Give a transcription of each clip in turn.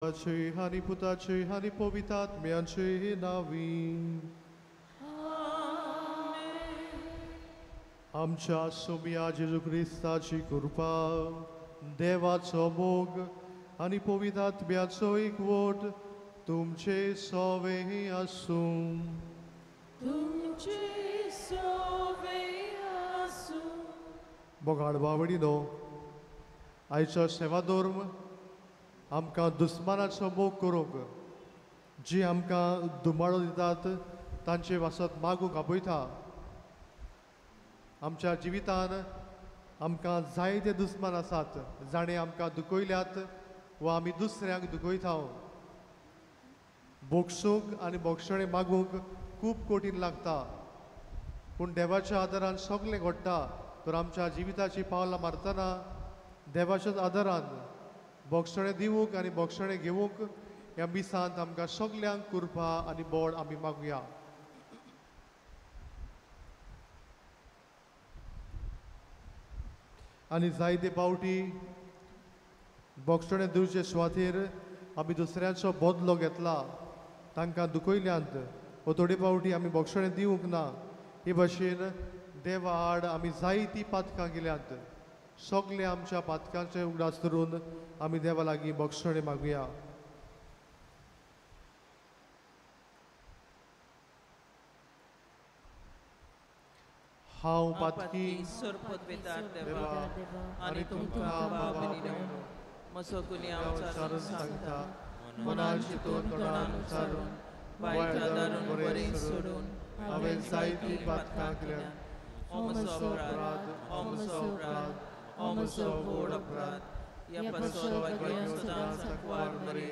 आनी पुताचे आनी पवित्र आत्म्याचे नांवी. आमच्या सोम्या जेजू क्रिस्ताची कृपा, देवाचो मोग आनी पवित्र आत्म्याचो एकवट तुमचे सवे आसूं. तुमचे सवे आसूं. मोगाळ बावडिनो, आयचो सेवाधर्म आमकां दुस्मानाचो मोग करूंक, जी आमकां दुमाळो दितात तांचे वासत मागूंक आपयता. आमच्या जिवितान आमकां जायते दुस्मान आसात जाणें आमकां दुखयल्यात वा आमी दुसऱ्यांक दुखयता. बोगसूंक आनी बोगसणें मागूंक खूब कठीण लागता, पूण देवाच्या आदारान सगळें घडटा. तर आमच्या जिविताची पावलां मारतना देवाच्याच आदारान बोगसणें दिवूंक आनी बोगसणें घेवूंक ह्या मिसांत आमकां सगल्यांक कृपा आनी बळ आमी मागुया. आनी जायते पावटी बोगसणें दिवचे सुवातेर आमी दुसऱ्यांचो बदलो घेतला, तांकां दुखयल्यांत वा थोडे पावटी आमी बोगसणें दिवंक ना. हे भाशेन देवा आड आमी जायतीं पातकां केल्यांत. सगळे आमच्या पातकांचे उगडास धरून आमी देवा लागीं बोगसणें मागुया. हांव पातकी देवा आनी तुमकां बाबा म्हजो गुन्यांव सांगता, मनान चिंतून तोंडान उच्चारून वायट आदारून बरें सोडून हांवें जायतीं पातकां केल्यांत. हो म्हजो अपराध, हो म्हजो अपराध, हो म्हजो व्हड अपराध. ह्या पासत भाग्यान सदांच आंकवार मरे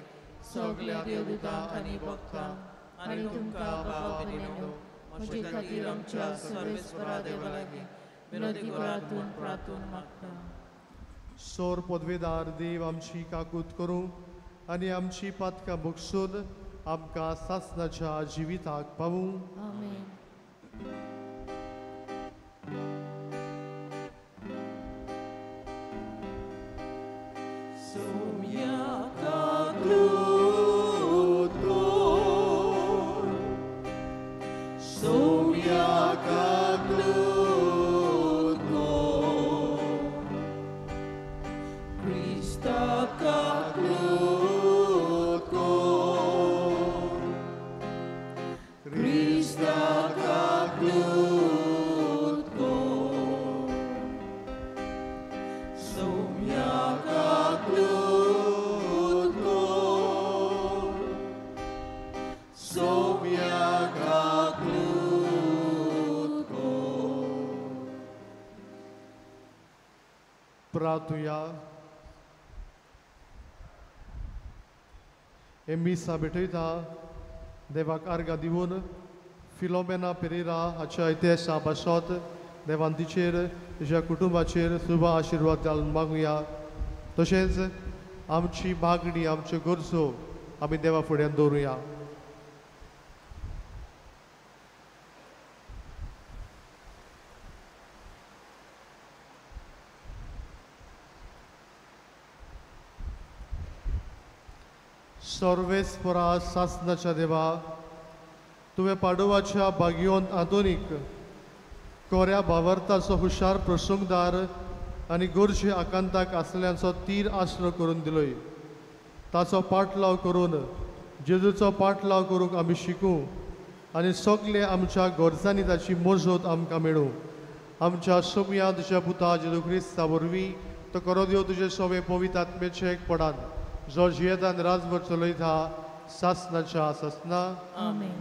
सगल्या देवदुतांक आनी भक्तांक आनी तुमकां बाबा भयणीनो म्हजे खातीर आमच्या सर्वेस्परा देवा लागीं विनोदी गोरातून प्रार्थून मागता. सोर पदवेदार देव आमची काकूत करूं आनी आमची पातकां भोगसून आमकां सासणाच्या जिविताक पावूं. आमेन. प्रार्थुया. हे मिसा भेटयता देवाक आर्गां दिवन फिलोमेना पेरेरा हाच्या इतिहासा पासत देवान तिचेर तिच्या कुटुंबाचेर शुभ आशिर्वाद घालून मागुया. तशेंच आमची मागणी आमच्यो गरजो आमी देवा फुड्यान दवरुया. सर्वेस्परा सासनाच्या देवा, तुवें पाडोवाच्या बागियोन आधुनीक कोऱ्या भावार्थाचो हुशार प्रसंगदार आनी गरजे आकांताक आसल्यांचो तीर आश्रो करून दिलोय. ताचो पाटलाव करून जेजूचो पाटलाव करूंक आमी शिकूं आनी सगळे आमच्या गरजांनी ताची मजत आमकां मेळूं. आमच्या सोम्या तुज्या पुता जेजू क्रिस्ता वरवीं तो करो देव तुजे सोवे पवित्र आत्म्याचें एकपणान जो जियेतान राजभर चलयता सासनाच्या सासना. आमेन.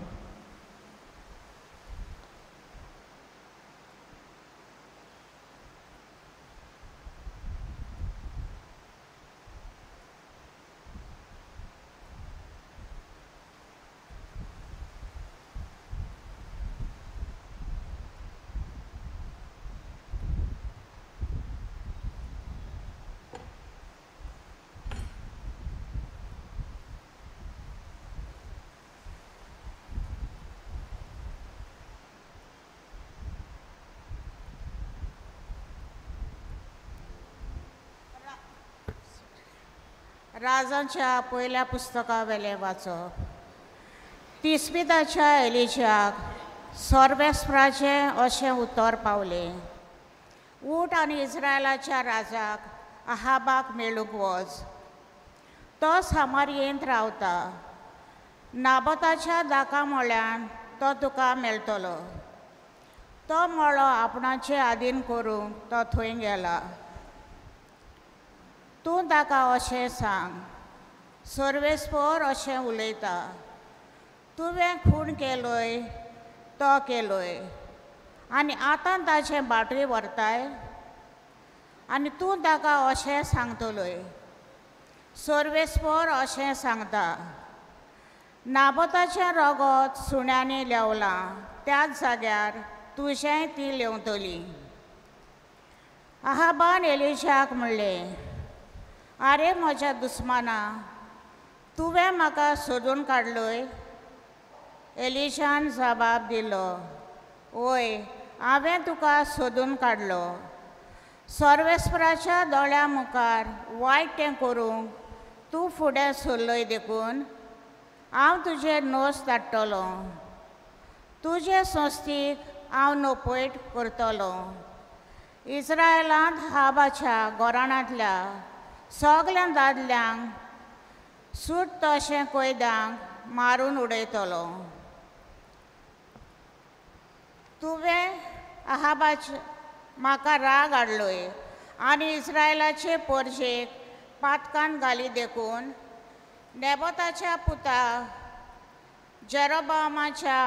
राजांच्या पयल्या पुस्तका वेलें वाचप. तिस्पिताच्या एलिजाक सर्वेस्पराचें अशें उतर पावलें, उठ आनी इस्रायलाच्या राजाक अहाबाक मेळूंक वच. तो सामारयेंत रावता. नाबताच्या दाका मळ्यान तो तुका मेळटलो. तो मळो आपणाचे आदीन करूंक तो थंय गेला. तूं ताका अशें सांग, सर्वेस्पर अशें उलयता, तुवें खून केलोय तो केलोय आनी आतां ताचें बाटूय व्हरताय. आनी तूं ताका अशें सांगतलोय, सर्वेस्पर अशें सांगता, नाबताचें रगत सुण्यांनी लेवलां त्याच जाग्यार तुजेंय ती लेवतली. अहाबान एलिशाक म्हणलें, आरे म्हज्या दुस्माना, तुवें म्हाका सोदून काडलोय? एलिशान जबाब दिलो, ओय, हांवें तुका सोदून काडलो. सर्वेस्पराच्या दोळ्या मुखार वायट तें करूंक तूं फुडें सरलोय देखून हांव तुजेर नोस धाडटलो. तुजे संस्थीक हांव नपयट करतलो. इस्रायलांत हाबाच्या घराण्यांतल्या सगल्या दादल्यांक सूट तशें कैद्यांक मारून उडयतलो. तुवें अहाबाचे म्हाका राग हाडलोय आनी इस्रायलाचे परजेक पातकान घाली देखून नेबोताच्या पुता जेरोबामाच्या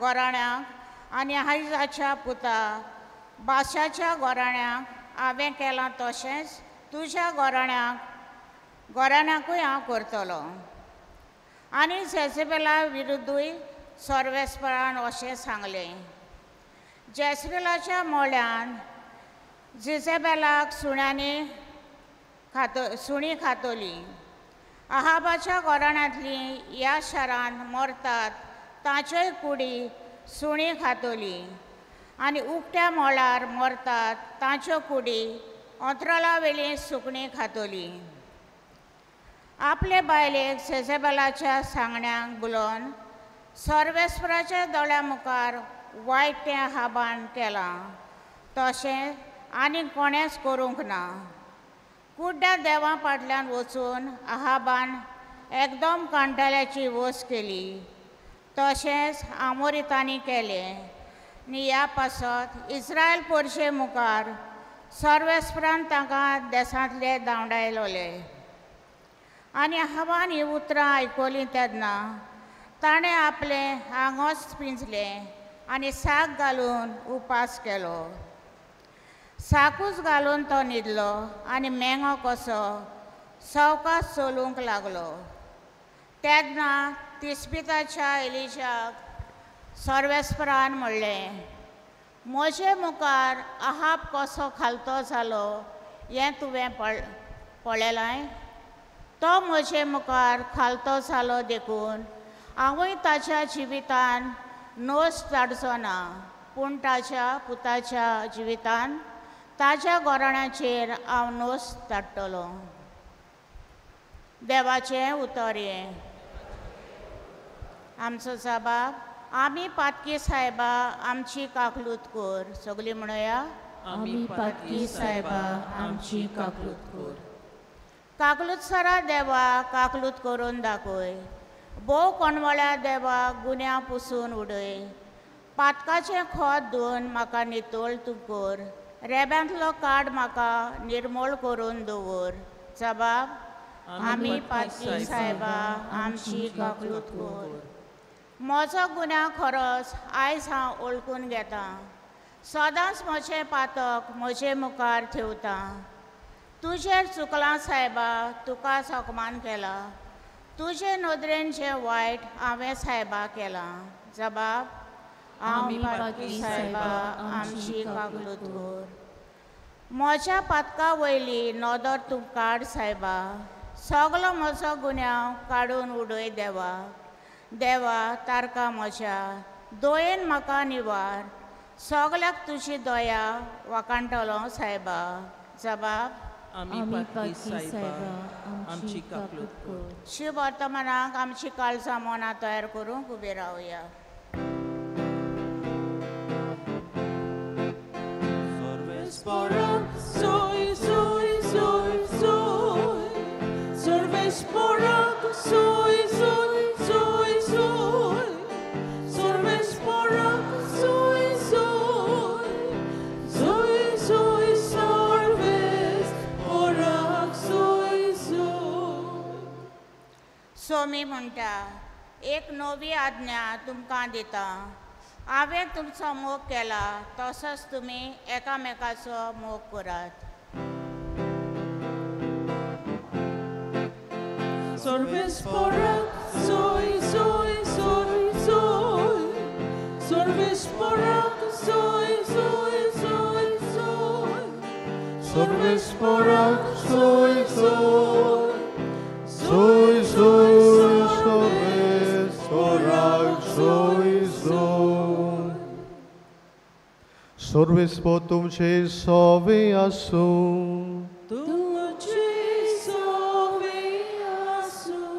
घराण्याक आनी हायजाच्या पुता बाशाच्या घराण्याक हांवें केलां तशेंच तुज्या घराण्याकूय हांव करतलो. आनी जेझेबेला विरुद्धूय सर्वेस्परान अशें सांगलें, जेसरेलाच्या मोळ्यान जेझेबेलाक सुण्यांनी सुणी खातली. अहाबाच्या घराण्यांतलीं ह्या शारांत मरतात ताच्योय कुडी सुणी खातली आनी उकट्या मळार मरतात ताच्यो कुडी अंतराळावेली सुकणीं खातली. आपले बायलेक जेझेबेलाच्या सांगण्याक बुलोवन सर्वेस्पराच्या दोळ्या मुखार वायट तें अहाबान केलां तशें आनी कोणेंच करूंक ना. कुड्ड्या देवां फाटल्यान वचून अहाबान एकदम कांटाळ्याची वस केली. तशेंच आमोरितांनी केलें. आनी ह्या पासत इस्रायल परशे मुखार सर्वेस्परान तांकां देसांतले धांवडायलोले. आनी अहाबान हीं उतरां आयकलीं तेन्ना ताणें आपलें आंगच पिंजलें आनी साक घालून उपास केलो. साकूच घालून तो न्हिदलो आनी मेंगो कसो सवकास चलूंक लागलो. तेन्ना तिस्पिताच्या एलिशाक सर्वेस्परान म्हणलें, म्हजे मुखार अहाब कसो खालतो जालो हें तुवें पळयलां. तो म्हजे मुखार खालतो जालो देखून हांवूय ताच्या जिवितान नोस धाडचो ना, पूण ताच्या पुताच्या जिवितान ताच्या घराण्याचेर हांव नोस धाडटलो. देवाचें उतर हें. आमचो जबाब, आमी पातकी सायबा आमची काकलूत कर. सगळीं म्हणया, आमी पातकी सायबा आमची काकलूत कर. काकलूत सरा देवा काकलूत करून दाखय. भोव कोणवळ्या देवा गुन्यांव पुसून उडय. पातकाचें खोत धुवन म्हाका नितळ तूं कर. रेब्यांतलो काड म्हाका निर्मूळ करून दवर. जबाब, आमी पातकी सायबा आमची काकलूत कर. म्हजो गुन्यांव खरोच आयज हांव वळखून घेतां. सदांच म्हजें पातक म्हजे मुखार ठेवतां. तुजेर चुकलां सायबा, तुका अपमान केला. तुजे नदरेन जें वायट हांवें सायबा केलां. जबाब, आमी पातकी सायबा आमची काकलूत कर. म्हज्या पातका वयली नदर तूं काड सायबा. सगलो म्हजो गुन्यांव काडून उडय देवा. देवा तारका म्हज्या दयेन म्हाका निवार. सगल्याक तुजी दया वाखाणटलो सायबा. जबाब, आमी पातकी सायबा आमची काकलूत कर. शिव वर्तमानाक आमची काळजां मनां तयार करूंक उबे रावया. Soy, soy, soy, soy. Sorvesporak, soy, soy, soy, soy. Sorvesporak, soy, soy. Soy, soy, sorvesporak, soy, soy. Somi म्हणटा, एक नवी आज्ञा तुमकां दिता, हांवें तुमचो मोग केला तसोच तुमी एकामेकाचो मोग करात. Sorvesporak, soy, soy, soy, soy. Sorvesporak, soy, soy, soy, soy. Sorvesporak, soy, soy. Soy, soy, sorvesporak, soy, soy. Sorvespo तुमचे सोवे आसूं. तुमचे सोवे आसूं.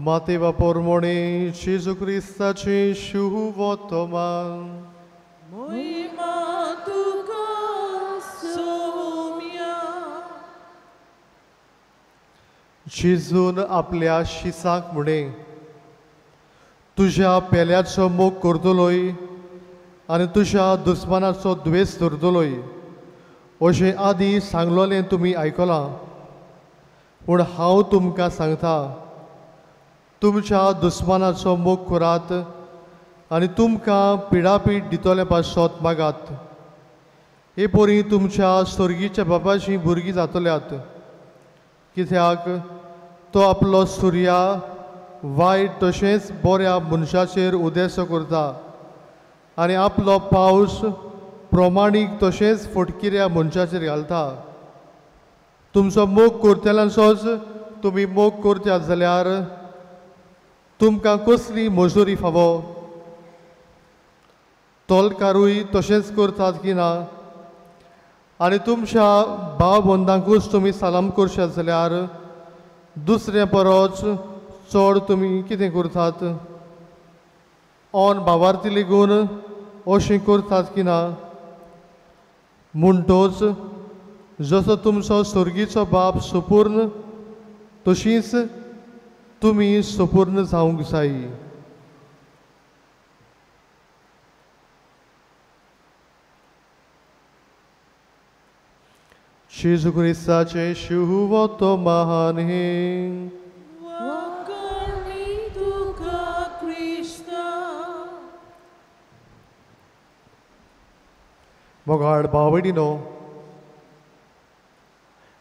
माते बापोरमणे जेजू क्रिस्ताचे शुभवर्तमान. मोहिमा तुका सोम्या. जेजून आपल्या शिसाक म्हणे, तुज्या पेल्याचो मोग करतलोय आनी तुज्या दुस्मानाचो द्वेस धरतलोय अशें आदी सांगलोलें तुमी आयकलां. पूण हांव तुमकां सांगता, तुमच्या दुस्मानाचो मोग करात आनी तुमकां पिडापीड दितले पासत मागात. हे परी तुमच्या स्वर्गीच्या बापाचीं भुरगीं जातल्यात, कित्याक तो आपलो सुर्या वायट तशेंच बऱ्या मनशाचेर उदेसो करता आनी आपलो पावस प्रमाणीक तशेंच फटकिऱ्या मनशाचेर घालता. तुमचो मोग करतल्यांचोच तुमी मोग करतात जाल्यार तुमकां कसली मजुरी फावो? तोलकारूय तशेंच करतात की ना? आनी तुमच्या भाव बंदांकूच तुमी सलाम करशात जाल्यार दुसऱ्या परस चड तुमी कितें करतात? ऑन भावार्थी लेगून अशें करतात की ना? म्हणटोच जसो तुमचो स्वर्गीचो बाप सुपूर्ण तशीच तुमी सुपूर्ण जावंक जाय. जेजू क्रिस्ताचें शुभवर्तमान हें. मोगाळ भाव भयणीनो,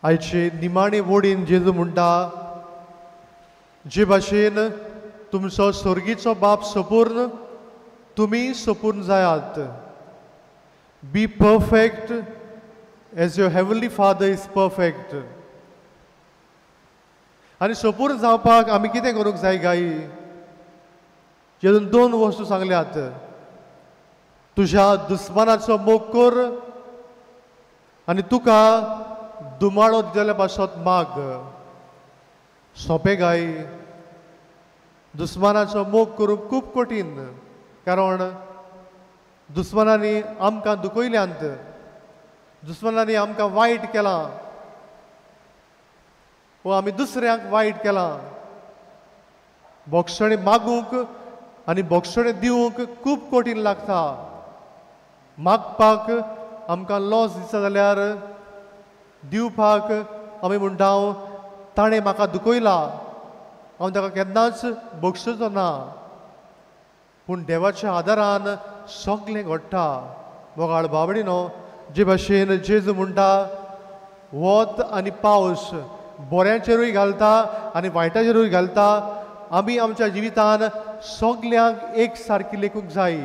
आयचे निमाणे वडीन जेजू म्हणटा, जे भाशेन तुमचो स्वर्गीचो बाप सपूर्ण तुमी सपूर्ण जायात. Be perfect as your heavenly father is perfect. आनी सपूर्ण जावपाक आमी कितें करूंक जाय गाई? जेजून दोन वस्तू सांगल्यात, तुज्या दुस्मानाचो मोग कर आनी तुका दुमाळो दितले पासत माग. सोंपें गाय? दुस्मानाचो मोग करूंक खूब कठीण, कारण दुस्मानांनी आमकां दुखयल्यांत, दुस्मानांनी आमकां वायट केलां वा आमी दुसऱ्यांक वायट केलां. बोगसणें मागूंक आनी बोगसणें दिवंक खूब कठीण लागता. मागपाक आमकां लॉस दिसता जाल्यार दिवपाक आमी म्हणटा ताणें म्हाका दुखयला, हांव ताका केन्नाच बक्षचो ना. पूण देवाच्या आदारान सगळें घडटा. मोगाळ बाबडीनो, जे भाशेन जेजू म्हणटा वत आनी पावस बऱ्यांचेरूय घालता आनी वायटाचेरूय घालता, आमी आमच्या जिवितान सगल्यांक एक सारकी लेखूंक जाय,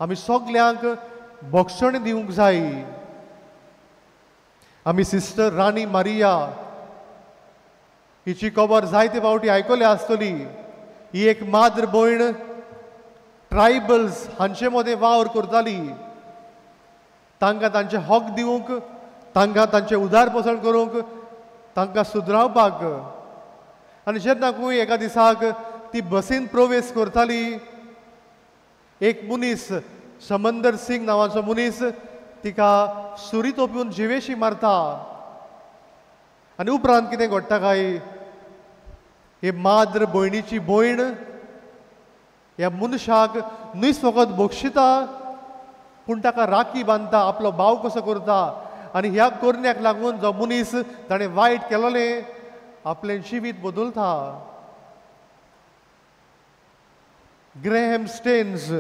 आमी सगल्यांक बक्षण दिवंक जाय. आमी सिस्टर राणी मारिया हिची खबर जायते फावटी आयकल्या आसतली. ही एक माद्र भयण ट्रायबल्स हांचे मदें वावर करताली. तांकां तांचे हक दिवंक, तांकां तांचें उदारपसण करूंक, तांकां सुदरावपाक. आनी जेन्ना खंय एका दिसाक ती बसीन प्रवेश करताली, एक मनीस समंदर सिंग नांवाचो मनीस तिका सुरी तोपून जिवेशी मारता. आनी उपरांत कितें घडटा काय, हे माद्र भयणीची भयण ह्या मनशाक न्हय फकत बक्षिता पूण ताका राखी बांदता, आपलो भाव कसो करता. आनी ह्या करण्याक लागून जो मनीस ताणें वायट केलोलें आपलें जिवीत बदलता. ग्रेहम स्टेन्स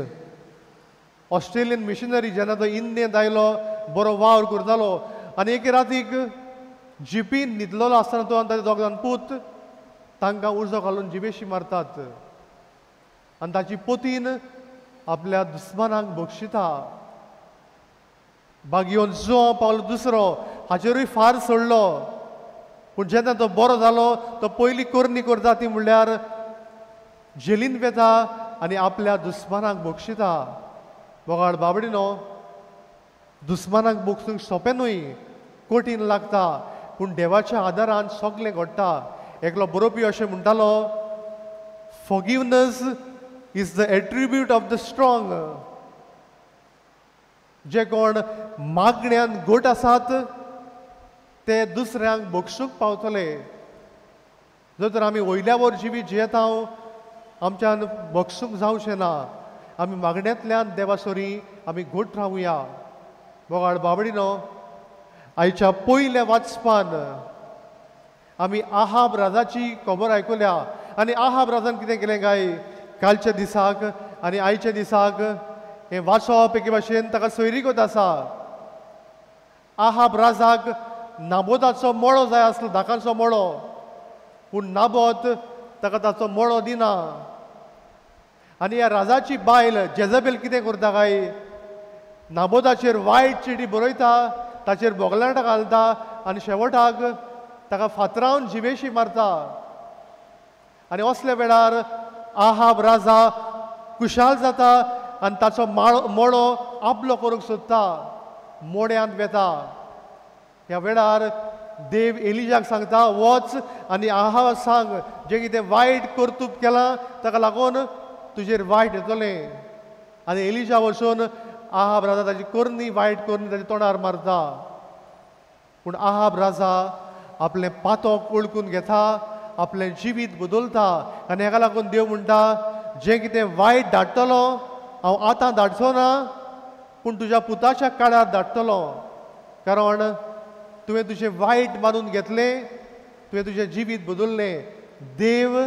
ऑस्ट्रेलियन मिशनरी जेन्ना तो इंडियेंत आयलो, बरो वावर करतालो आनी एके रातीक जिपीन न्हिदलेलो आसतना तो आनी ताजे दोग जाण पूत तांकां उजो घालून जिवेशी मारतात आनी ताची पोतीन आपल्या दुस्मानाक बक्षिता. बागयोन जो पावलो दुसरो हाचेरूय फार सोडलो, पूण जेन्ना तो बरो जालो तो पयली करणी करता ती म्हणल्यार जेलीन वेता आनी आपल्या दुस्मानाक बक्षिता. बोगाड बाबडीनो, दुस्मानाक बक्षूंक सोंपें न्हय, कठीण लागता, पूण देवाच्या आदारान सगळें घडटा. एकलो बरोवपी अशें म्हणटालो, forgiveness is the attribute of the strong. जे कोण मागण्यान गोट आसात ते दुसऱ्यांक बक्षूंक पावतले. जर तर आमी वयल्यावर जिवीत जियेता आमच्यान बक्षूंक जावचें ना. आमी मागण्यांतल्यान देवा सरी आमी घोट रावया. बोगाड बाबडीनो, आयच्या पयल्या वाचपान आमी आहाब राजाची खबर आयकुल्या. आनी आहाब राजान कितें केलें काय, कालच्या दिसाक आनी आयच्या दिसाक हें वाचप एके भाशेन ताका सोयरीगत आसा. आहाब राजाक नाबोताचो मळो जाय आसलो, दाकांचो मळो, पूण नाबोत ताका ताचो मळो दिना. आनी ह्या राजाची बायल जेजबेल कितें करता काय, नाबोताचेर वायट चिटी बरयता, ताचेर बोगलाटां घालता आनी शेवटाक ताका फातरावन जिवेशी मारता. आनी असल्या वेळार आहाब राजा खुशाल जाता आनी ताचो मळो आपलो करूंक सोदता, मोड्यांत वेता. ह्या वेळार देव एलिजाक सांगता, वच आनी आहाब सांग जें कितें वायट कर्तूब केलां ताका लागून तुजेर वायट येतलें. आनी एलिजा वचून आहाब राजा ताची करणी, वायट करणी ताच्या तोंडार मारता. पूण आहाब राजा आपलें पातक वळखून घेता, आपलें जिवीत बदलता. आनी हेका लागून देव म्हणटा, जें कितें वायट धाडटलो हांव आतां धाडचो ना, पूण तुज्या पुताच्या काळार धाडटलो, कारण तुवें तुजें वायट मानून घेतलें, तुवें तुजें जिवीत बदललें. देव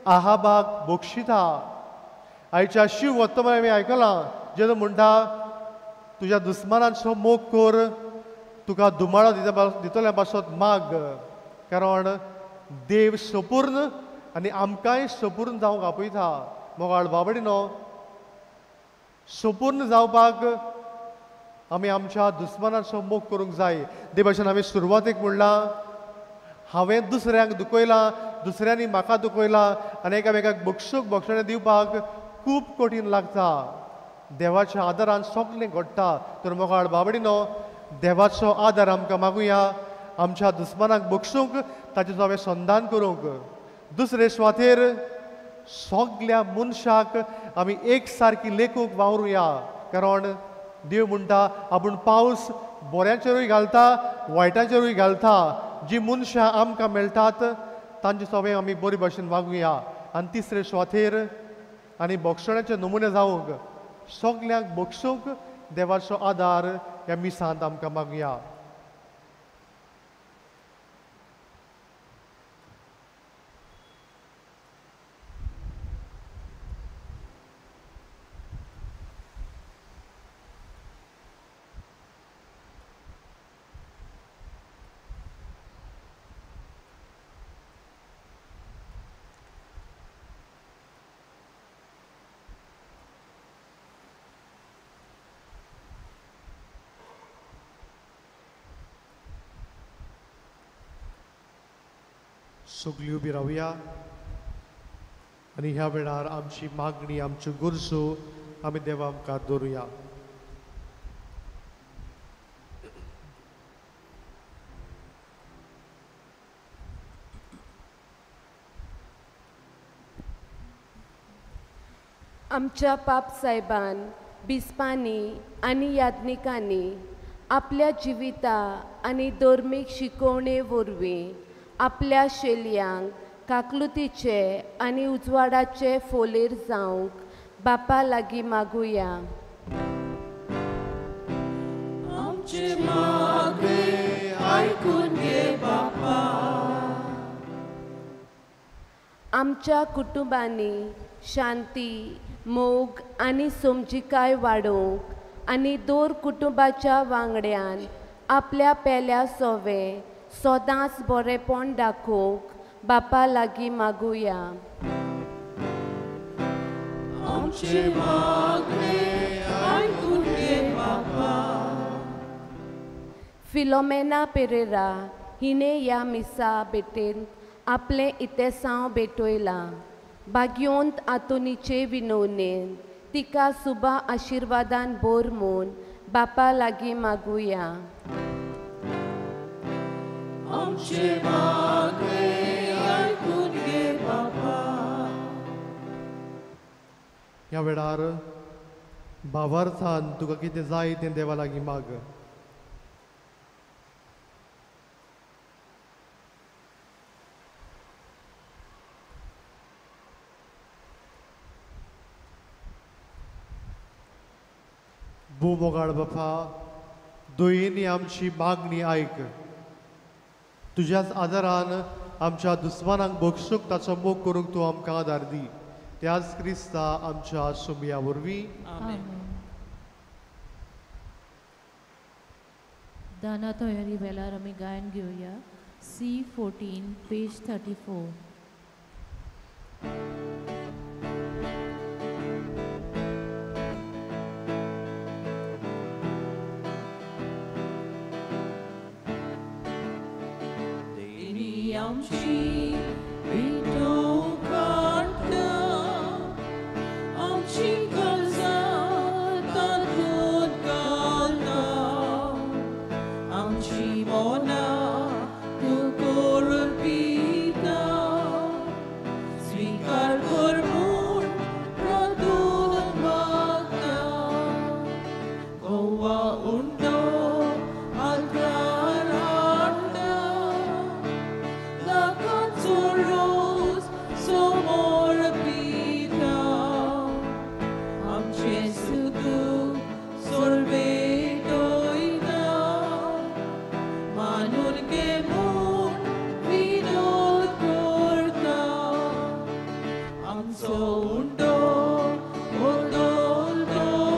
आहाबाक बक्षिता. आयच्या शिव वर्तमान आमी आयकलां जेन्ना म्हणटा, तुज्या दुस्मानांचो मोग कर, तुका दुमाळो दितल्या पासत माग, कारण देव सपूर्ण आनी आमकांय सपूर्ण जावंक आपयता. मोगाळ बाबडीनो, सपूर्ण जावपाक आमी आमच्या दुस्मानाचो मोग करूंक जाय. ते भाशेन आमी सुरवातेक म्हणलां, हांवें दुसऱ्यांक दुखयलां, दुसऱ्यांनी म्हाका दुखयलां आनी एकामेकाक बक्षूक बक्षणें दिवपाक खूब कठीण लागता. देवाच्या आदारान सगळें घडटा. तर मोगाळ बाबडीनो, देवाचो आदार आमकां मागुया, आमच्या दुस्मानाक बक्षूंक, ताचें हांवें संधान करूंक. दुसरे सुवातेर सगल्या मनशाक आमी एक सारकी लेखूंक वावरुया, कारण देव म्हणटा आपूण पावस बऱ्याचेरूय घालता, वायटाचेरूय घालता. जी मनशां आमकां मेळटात तांचे सगळें आमी बरे भाशेन वागुया. आनी तिसरे सुवातेर आनी बक्षण्याचे नमुने जावंक सगल्यांक बक्षूंक देवाचो आदार ह्या मिसांत आमकां मागुया. सगळीं उबी रावया आनी ह्या वेळार आमची मागणी, आमच्यो गरजो आमी देवा मुखार दवरुया. आमच्या पाप सायबान, बिस्पांनी आनी याज्ञिकांनी आपल्या जिविता आनी धर्मीक शिकोवणे वरवीं आपल्या शेलयांक काकलुतीचे आनी उजवाडाचे फोलेर जावंक बापा लागीं मागुया. आमचे मागणे आयकून घे बापा. आमच्या कुटुंबांनी शांती, मोग आनी समजिकाय वाडोवंक आनी दर कुटुंबाच्या वांगड्यान आपल्या पेल्या सोवे सदांच बरेपण दाखोवंक बापा लागीं मागुया. आमचे मागणे आयकून घे बापा. फिलोमेना पेरेरा हिणे ह्या मिसा भेटेन आपलें इतेसांव भेटयलां. भाग्योंत आतोनीचे विनवणेन तिका सुबा आशिर्वादान भर म्हूण बापा लागीं मागुया. आमचे मागणे आयकून घे बापा. ह्या वेळार भावार्थान तुका कितें जाय तें देवा लागीं माग. भू मोगाळ बापा, दुयेंनी आमची मागणी आयक. तुज्याच आदारान आमच्या दुस्मानांक बक्षूक ताचो मोग करूंक तूं आमकां आदार दी. त्याच क्रिस्ता आमच्या सुमया वरवीं. दाना तयारी वेळार आमी गायन घेवया. C14 page 34. आमची विटो काडटा, आमची गरजां तातूंत घालता, आमची मनां तूं करून पिता, स्विकार कर म्हूण प्रदूत मागता. गोवा उंडो आल्तार हाडटा, रोज समोर पिता, आमचे सुदूक सोडवेटोयता, मानून घे म्हूण विनोद करता. आमचो उंडो बदलतलो,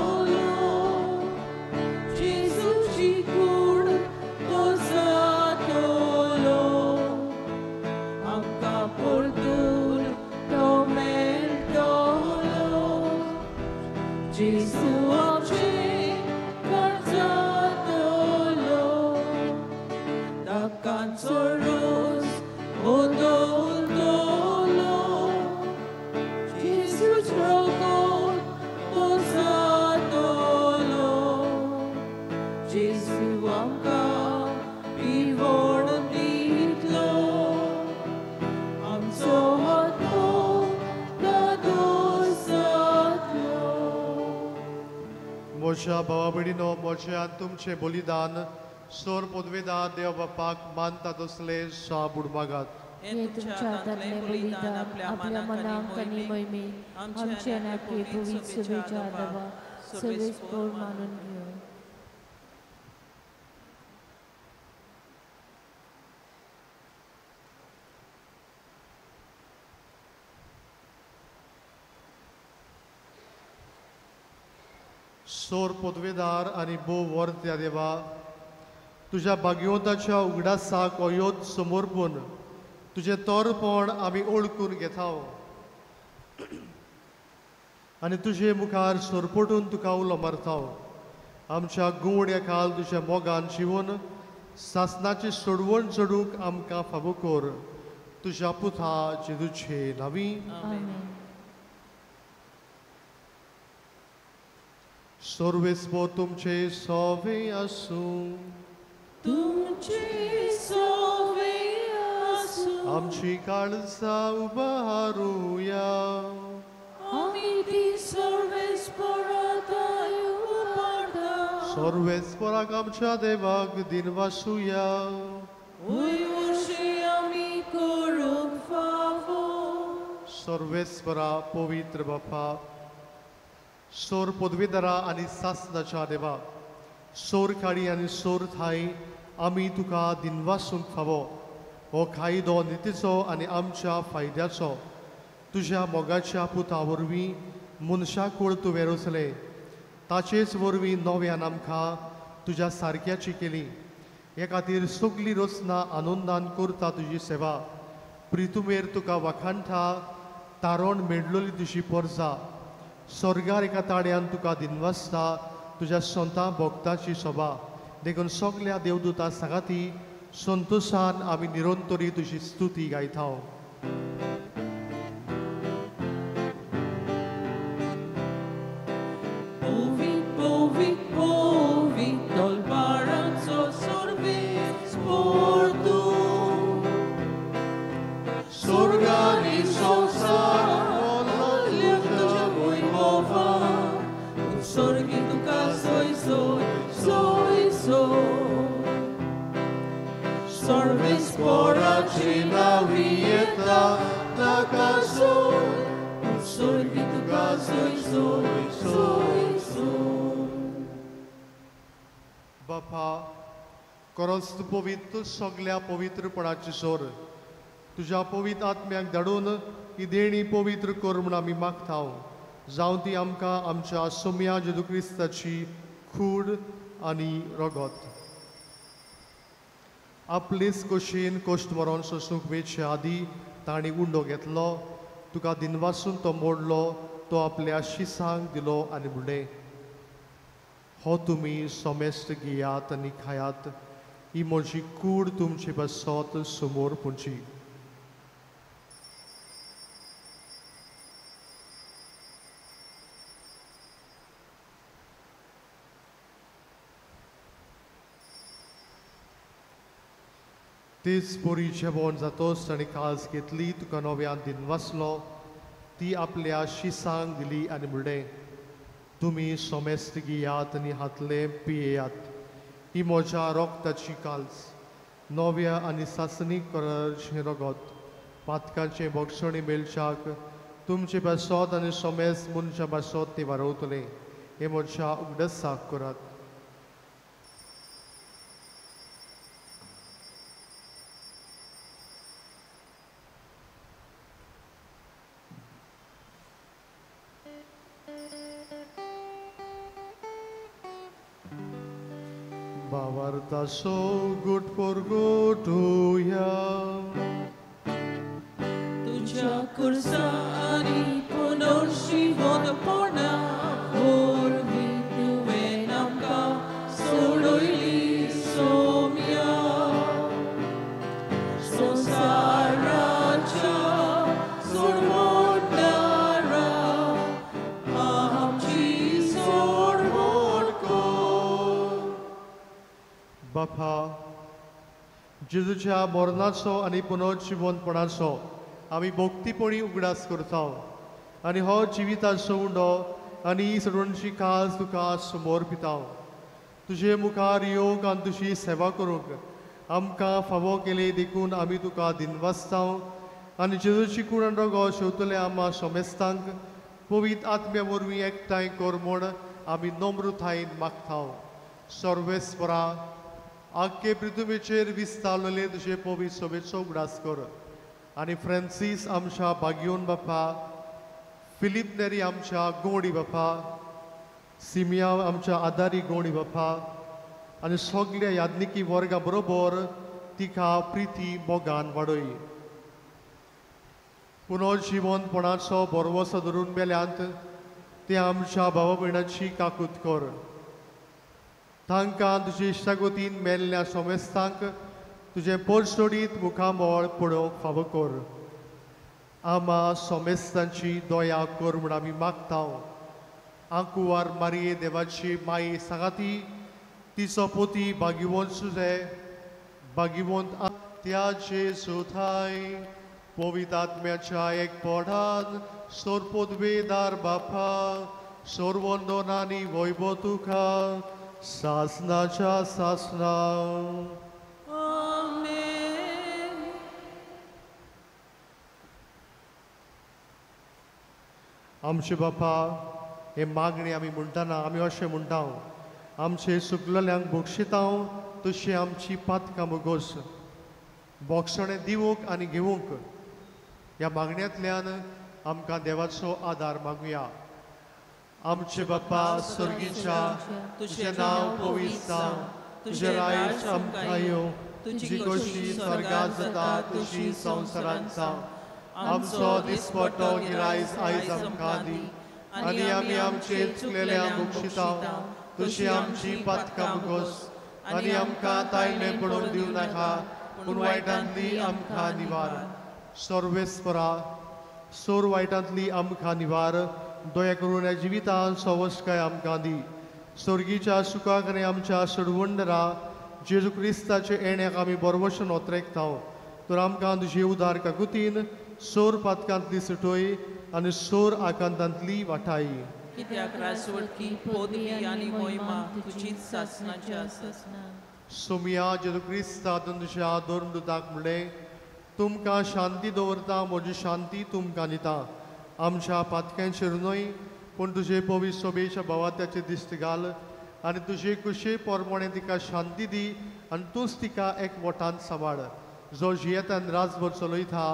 जेजूची कूड तो जातलो, आमकां परतून तो मेळटलो, जेजू आमचे काळजांतलो, ताकांचो रोस बदलतलो, जेजूच रगत तो जातलो, जेजू आमकां पिवण दितलो, आमचो हातो दादोस जातलो. म्हज्या भावा भयणीनो, म्हजें आनी तुमचें बलिदान सोर पदवेदार देव बापाक मानता तसलें साबूड मागात. हे तुमच्या हातांतलें बलिदान आपल्या मनाक आनी मोहिमेक आमचे आनी आपले पवित्र सभेच्या आदावा सर्वेस्पोर मानून घेवं. सोर पदवेदार आनी भोव वर्त्या देवा, तुज्या भाग्यवंताच्या उगडासाक अयोध समर्पून तुजें तोरपण आमी ओळखून घेताव आनी तुजे मुखार सरपटून तुका उलो मारताव. आमच्या गुवड्या खाल तुज्या मोगान जिवन सासनाची सोडवण चडूंक आमकां फावो कर. तुज्या पुता जेजूचे नांवी. सर्वेस्पोर तुमचे सोवे आसूं. तुमचे सोवे आसूं. आमची काळजां उबारुया. आमी ती सर्वेस्पराक आमच्या देवाक दिनवासुया. वयवशी आमी करूंक फावो. सर्वेस्परा पवित्र बापा, सोर पदवीधरा आनी सासनाच्या देवा, सोर काडी आनी सोर थाय आमी तुका दिनवासूंक फावो. हो कायदो नितीचो आनी आमच्या फायद्याचो. तुज्या मोगाच्या पुता वरवीं मनशाकूळ तुवें रचलें, ताचेच वरवीं नव्यान आमकां तुज्या सारक्याची केली. हे खातीर सगली रचना आनंदान करता तुजी सेवा. प्रितुमेर तुका वाखाणटा, तारण मेडलोली तुजी परजा. स्वर्गार एका ताड्यान तुका दिनवासता, तुज्या संता भक्ताची सभा. देखून सगल्या देवदूता सांगाती संतोशान आमी निरंतरी तुजी स्तुती गायता. बापा, खरोच तूं पवित्र, सगल्या पवित्रपणाची सोर. तुज्या पवित्र आत्म्याक धाडून ही देणी पवित्र कर म्हूण आमी मागता. जावं ती आमकां आमच्या सोम्या जेजू क्रिस्ताची कूड आनी रगत. आपलेच कशेन कश्ट मरोन सोसूंक वेचे आदी तांणी उंडो घेतलो, तुका दिनवासून तो मोडलो, तो आपल्या शिसांक दिलो आनी म्हणलें, हो तुमी सोमेस्त घेयात आनी खायात, ही म्हजी कूड तुमचे पासत समोर पुंची. तीच पोरी जेवण जातोच ताणें काज घेतली, तुका नव्यान दिनवासलो, ती आपल्या शिसांक दिली आनी म्हणलें, तुमी सोमेस्त घेयात आनी हातले पियेयात, ही म्हज्या रोगताची काल्स, नव्या आनी सासणीक कराचें रगत, पातकाचें भोगसणी मेळच्याक तुमचे पासत आनी सोमेस्त मनशां पासत ती वारवतले. हे म्हज्या उगडसाक करात. बावार्ता सो गुट पोरगोटुया. तुज्या कुर्सा आनी पुनर्जिवनपणा वरवीं तुवें आमकां सोडयली सोम्या. संवसाराच्या सोडवणारा आमची सोडवण कर. बापा, जेजूच्या मरणाचो आनी पुनर्जिवनपणाचो आमी भक्तीपणी उगडास करता आनी हो जिविताचो उंडो आनी सडवणची काज तुका समोर पिता. तुजे मुखार येवंक आनी तुजी सेवा करूंक आमकां फावो केली देखून आमी तुका दिनवासता आनी जेजूची कूड आनी रगत शेवतले आमा सोमेस्तांक पवित्र आत्म्या वरवीं एकठांय कर म्हूण आमी नम्रतायेन मागता. सर्वेस्परा, आख्खे पृथ्वीचेर विस्तारलेले तुजे पवित्र सभेचो उगडास कर आनी फ्रांसीस आमच्या बागियोन बापा, फिलीप नेरी आमच्या गोंडी बापा, सिमिया आमच्या आदारी गोंडी बापा आनी सगल्या याज्ञिकी वर्गा बरोबर तिका प्रिती मोगान वाडय. पुनर्जिवनपणाचो भरवसो धरून मेल्यांत ते आमच्या भावा भयणाची काकूत कर. तांकां तुजे इश्टागतीन मेल्ल्या सोमेस्तांक तुजें पोरसोडीत मुखामळ पळोवंक फावो कर. आमा सोमेस्तांची दया कर म्हूण आमी मागता. आंकुवार मारये देवाची माई सांगाती तिचो पोती भाग्यवंत सुजे भाग्यवंत त्या जेजू थाय पवित्र आत्म्याच्या एकपणान सोरपोदवेदार बापा, सोरवंदनानी वैभव तुका सासनाच्या सासना. आमेन. आमचे बापा, हे मागणी आमी म्हणटाना आमी अशें म्हणटा, आमचे सुकलेल्यांक बक्षितां तशी आमची पातकां मुगोस. बोगसणें दिवंक आनी घेवंक ह्या मागण्यांतल्यान आमकां देवाचो आदार मागुया. आमचे बापा सर्गीच्या, तुजें नांव पवित्र जावं, तुजें राज आमकां येवं, तुजी खोशी स्वर्गांत जाता तशी संवसारांत जावं. आमचो दिसपट्टो गिरायस आयज आमकां दी आनी आमी आमचे चुकलेल्या बक्षितां तशी आमची पातकां मुगोस आनी आमकां तायले पडूंक दिवं नाका, पूण वायटांतली आमकां निवार. सर्वेस्परा, सोर वायटांतली आमकां निवार, दया करून ह्या जिवितान सवस्काय आमकां दी. सर्गीच्या सुखाक आनी आमच्या सडवंडरा जेजू क्रिस्ताचे येण्याक आमी बरवशन ओतरेकता. तर आमकां तुजे उदार काकुतीन सोर पातकांतली सुटोय आनी सोर आकांतांतली वाटाय. कित्याक राजवटकी पदवी आनी मोहिमा तुजीच सासनाची आसा. सोमिया जेजू क्रिस्ता तुज्या धर्मदूताक म्हणलें, तुमकां शांती दवरता, म्हजी शांती तुमकां दिता. आमच्या पातक्यांचेर न्हय पूण तुजे पवित्र सोबेच्या भावात्याचे दिश्ट घाल आनी तुजे कुशे पोरमोणे तिका शांती दी आनी तूंच तिका एक वटान सांबाळ, जो जियेतान राजभर चलयता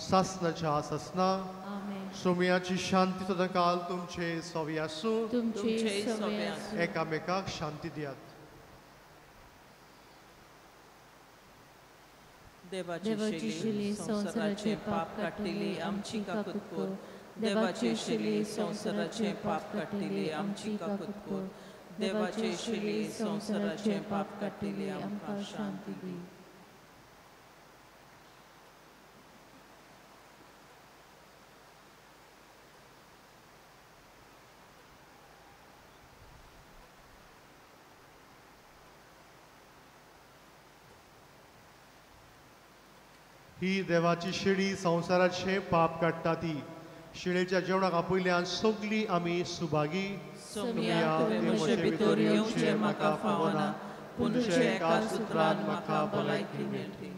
सासनाच्या सासना. सोमियाची शांती सदांकाल तुमचे सवी आसूं. एकामेकाक शांती दियात. देवाची शिली संवसाराचे पाप काडटली आमची काकूत कर. देवाची शिली संवसाराचे पाप काडटली आमची काकूत कर. देवाची शिली संवसाराचे पाप काडटली आमकां शांती दी. ही देवाची शेळी संवसाराचे पाप काडटा ती. शेळेच्या जेवणाक आपयल्यान सगळीं आमी सुभागी. सोमिया, तुवें म्हजे भितर येवचें म्हाका फावना, पूण तुज्या एका सुत्रान म्हाका भलायकी मेळटली.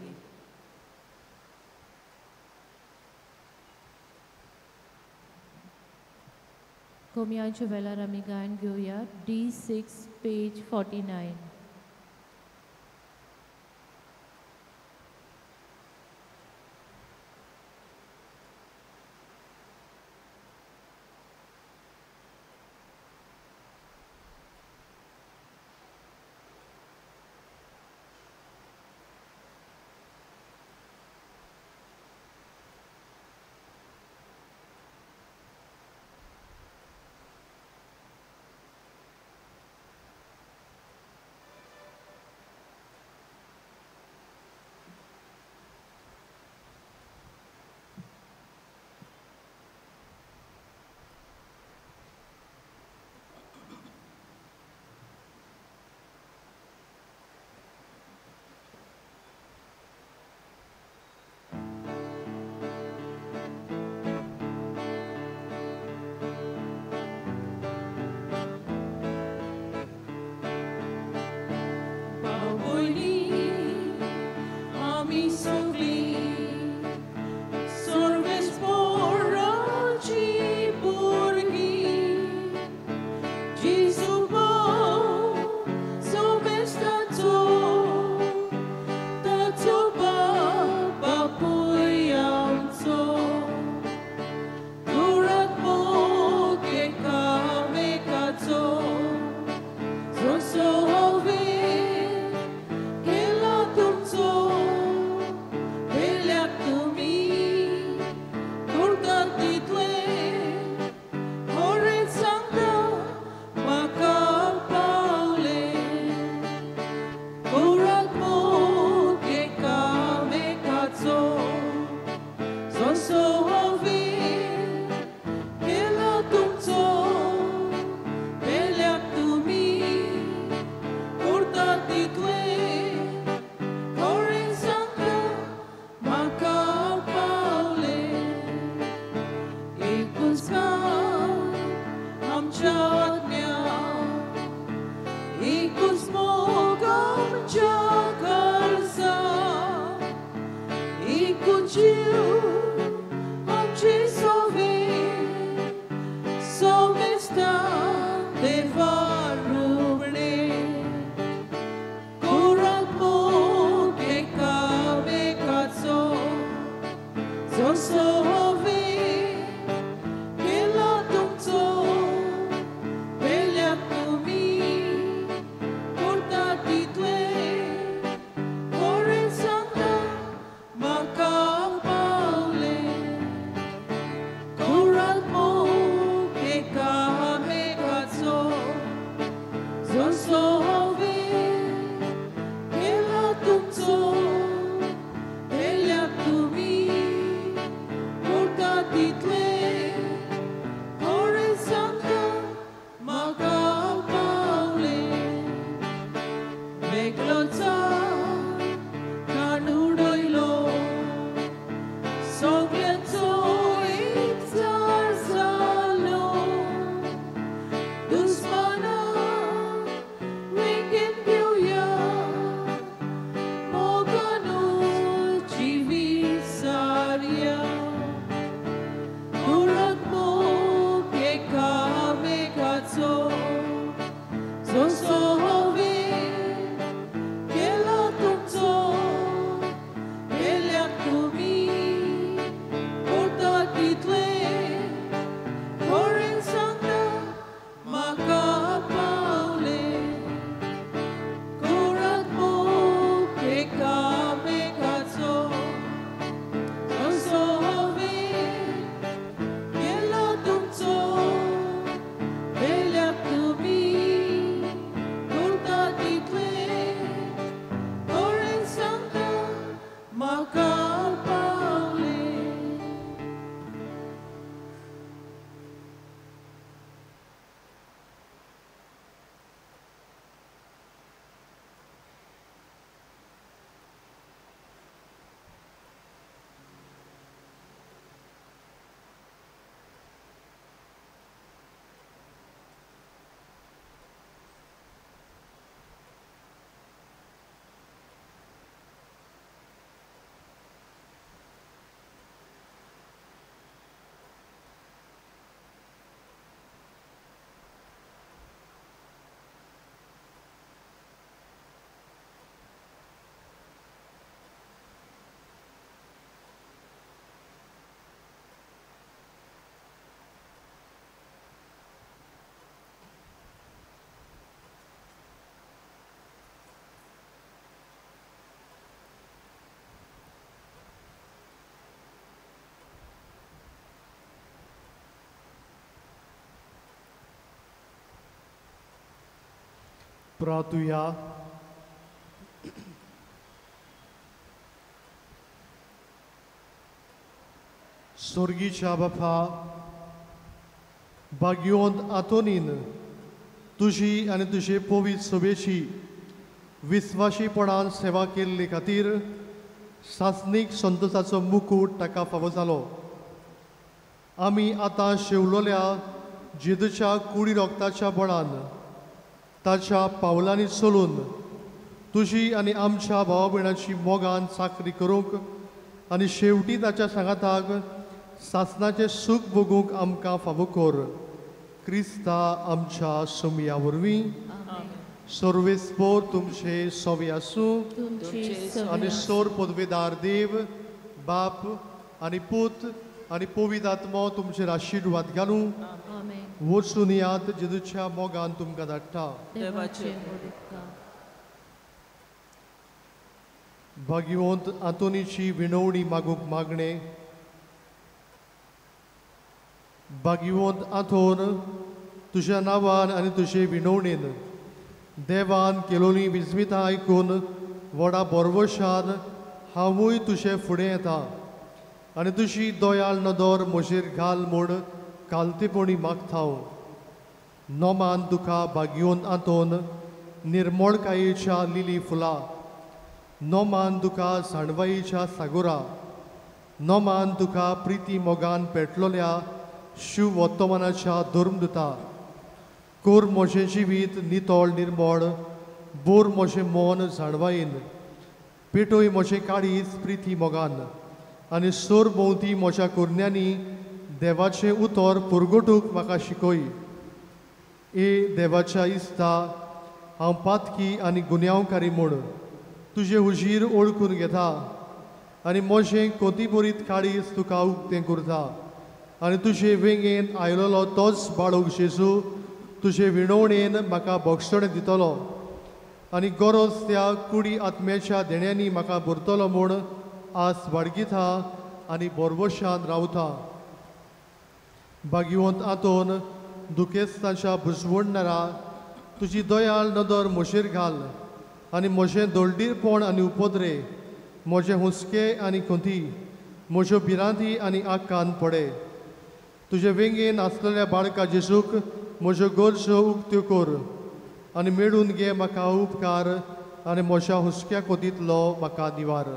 कोमियांच्या वेळार आमी गायन घेवया D6 page 49. प्रार्थुया. स्वर्गीच्या बापा, भाग्यवंत आंतोनीन तुजी आनी तुजे पवित्र सभेची विस्वाशीपणान सेवा केल्ले खातीर सासणीक संतोषाचो मुकूट ताका फावो जालो. आमी आतां शेवलोल्या जेजूच्या कुडी रोगताच्या बळान ताच्या पावलांनी चलून तुजी आनी आमच्या भावा भयणाची मोगान चाकरी करूंक आनी शेवटी ताच्या सांगाताक सासणाचें सूख भोगूंक आमकां फावो कर. क्रिस्ता आमच्या सोमया वरवीं. सर्वेस्पोर तुमचे सोवे आसूं आनी सोर पदवेदार देव बाप आनी पूत आनी पवित्र आत्मो तुमचेर आशिर्वाद घालूं. वचून याद जेजूच्या मोगान तुमकां धाडटा. भाग्यवंत आंतोनीची विनवणी मागूंक मागणें. भाग्यवंत आंतोन, तुज्या नांवान आनी तुजे विनवणेन देवान केलोली विस्मितां आयकून व्हडा बोरवशान हांवूय तुजे फुडें येता आनी तुजी दयाळ नदर म्हजेर घाल म्हूण कालतेपणी मागता हांव. नोमान तुका भाग्यवंत आंतोन निर्मळकायेच्या लिली फुलां, नोमान तुका जाणवायेच्या सागोरा, नोमान तुका प्रिती मोगान पेटलोल्या शिव वर्तमानाच्या धर्मदुता. कोर म्हजें जिवीत नितळ निर्मळ, बोर म्हजें मन जाणवायेन, पेटोय म्हजें काळीज प्रिती मोगान आनी सोर भोंवती म्हज्या कुरण्यांनी देवाचें उतर पुरगोटूंक म्हाका शिकय. ए देवाच्या इस्ता, हांव पातकी आनी गुन्यांवकारी म्हूण तुजे हुजीर ओळखून घेता आनी म्हजें कोतीबरीत काळीज तुका उक्तें करता आनी तुजे वेंगेन आयलोलो तोच बाळूक जेजू तुजे विणवणेन म्हाका बक्षण दितलो आनी गरज त्या कुडी आत्म्याच्या देण्यांनी म्हाका भरतलो म्हूण आस बाळगिता आनी बोरवशान रावता. भाग्यवंत आंतोन, दुखेस्ताच्या बुजवणणारा, तुजी दयाळ नदर म्हजेर घाल आनी म्हजें दळडीरपण आनी उपद्रे, म्हजे हुस्के आनी खंती, म्हज्यो भिरांती आनी आकांत पडे. तुजे वेंगेन आसलेल्या बाळका जेजूक म्हज्यो गरजो उक्त्यो कर आनी मेळून घे म्हाका उपकार आनी म्हज्या हुस्क्या कोतींतलो म्हाका निवार.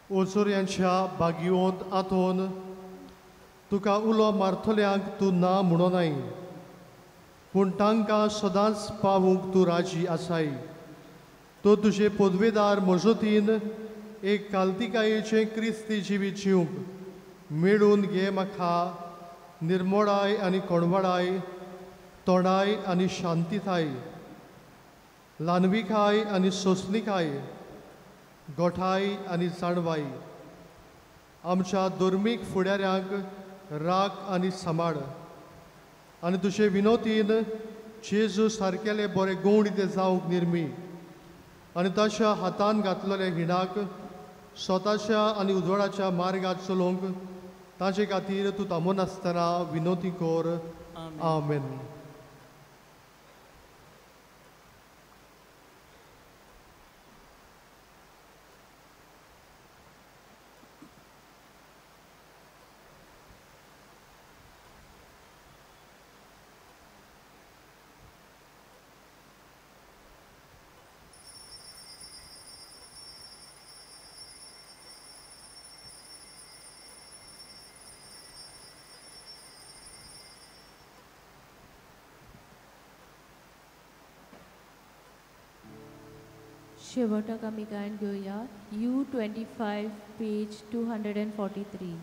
ओचोऱ्यांच्या भाग्यवंत आंतोन, तुका उलो मारतल्यांक तूं ना म्हणोनाय, पूण तांकां सदांच पावूंक तूं राजी आसाय. तो तुजे पदवेदार मजतीन एक कालतिकायेचें क्रिस्ती जिवीत जिवंक मेळून घे म्हाका निर्मोडाय आनी कोणवाडाय, तोंडाय आनी शांतिताय, ल्हानविकाय आनी सोंसणिकाय, गोठाय आनी जाणवाय. आमच्या धर्मीक फुडाऱ्यांक राख आनी सांबाळ आनी तुजे विनोतीन जेजू सारकेले बरे गोवणी ते जावंक निर्मी आनी ताच्या हातान घातलेल्या हिणाक स्वताच्या आनी उजवाडाच्या मार्गार चलोवंक ताचे खातीर तूं थांबनासतना विनोती कर. आमेन. शेवटाक आमी गायन घेवया U25 page 243.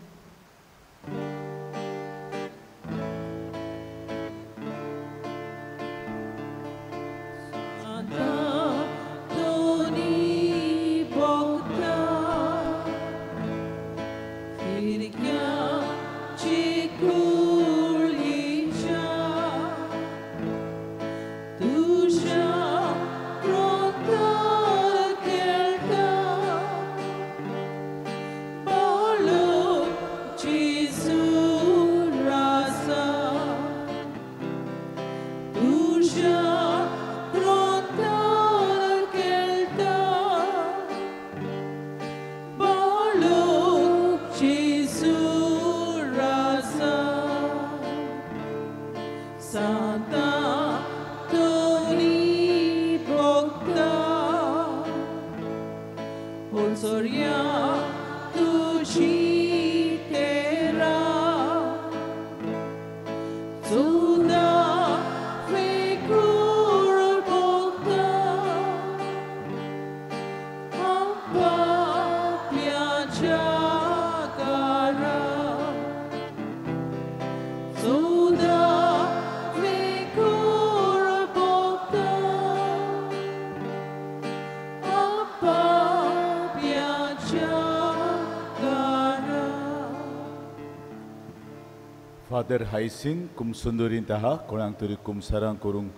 Father हायसिंग कुमसुंदरींत आहा, कोणाक तरी कुमसारां करूंक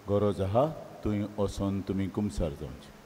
गरज आहा, थंय वचोन तुमी कुमसार जावचें.